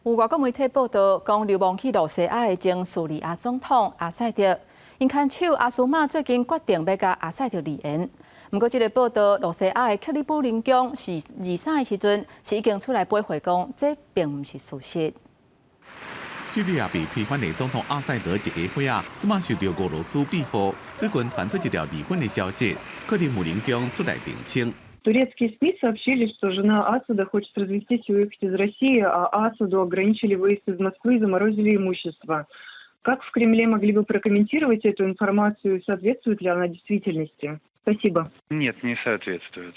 有外國媒體報道講，流亡去露西亞的前敘利亞總統阿薩德，𪜶牽手阿斯瑪最近決定欲佮阿薩德離緣。毋過，這个報道，露西亞的克里姆林宮是二三的時陣是已經出來駁回講，這並毋是事實。敘利亞被推翻的總統阿薩德一家伙仔，這馬受著俄羅斯庇護，最近傳出一條離婚的消息，克里姆林宮出來澄清。 Турецкие СМИ сообщили, что жена Асада хочет развестись и уехать из России, а Асаду ограничили выезд из Москвы и заморозили имущество. Как в Кремле могли бы прокомментировать эту информацию и соответствует ли она действительности? Спасибо. Нет, не соответствует.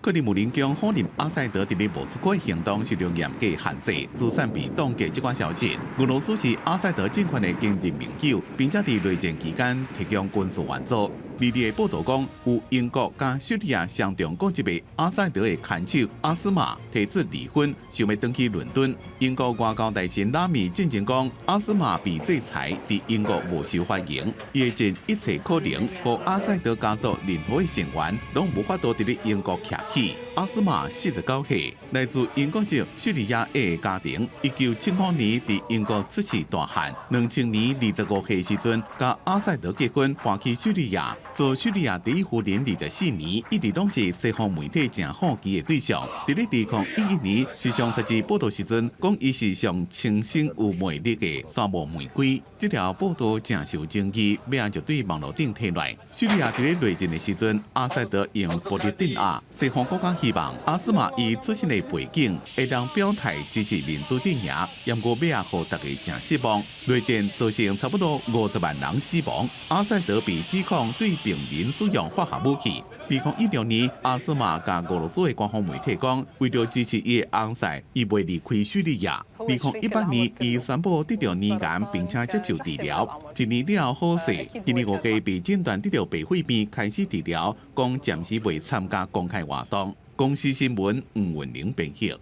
克里姆林宮否認阿薩德佇咧莫斯科行動受著嚴格限制，資產被凍結這款消息。俄羅斯是阿薩德政權的堅定盟友，並且佇內戰期間提供軍事援助。二日的報道講，有英國佮敘利亞雙重國籍的阿薩德的牽手阿斯瑪提出離婚，想欲轉去倫敦。英國外交大臣拉米進前講，阿斯瑪被制裁，佇英國無受歡迎，伊會盡一切可能，予阿薩德家族任何的成員攏無法度佇咧英國徛起。阿斯瑪49歲，來自英國籍敘利亞裔的家庭。1975年佇英國出世大漢，2000年25歲時陣，佮阿薩德結婚，搬去敘利亞。做敘利亞第一夫人24年，一直攏是西方媒體誠好奇的對象。佇咧2011年時尚雜誌報道時陣，講伊是上清新有魅力的沙漠玫瑰。這條報道誠受爭議，尾仔就對網路頂提來。敘利亞佇咧內戰的時陣，阿薩德用暴力鎮壓，西方國家希望阿斯瑪伊出身的背景會當表態支持民主陣營，毋過尾仔予大家誠失望。內戰造成差不多50萬人死亡，阿薩德被指控對平民使用化學武器。2016年，阿斯瑪佮俄羅斯的官方媒體講，為著支持伊的翁婿，伊袂離開敘利亞。2018年，伊宣布得著乳癌，並且接受治療。一年了後好勢，今年5月被診斷得著白血病，開始治療，講暫時袂參加公開活動。公視新聞吳文玲編譯。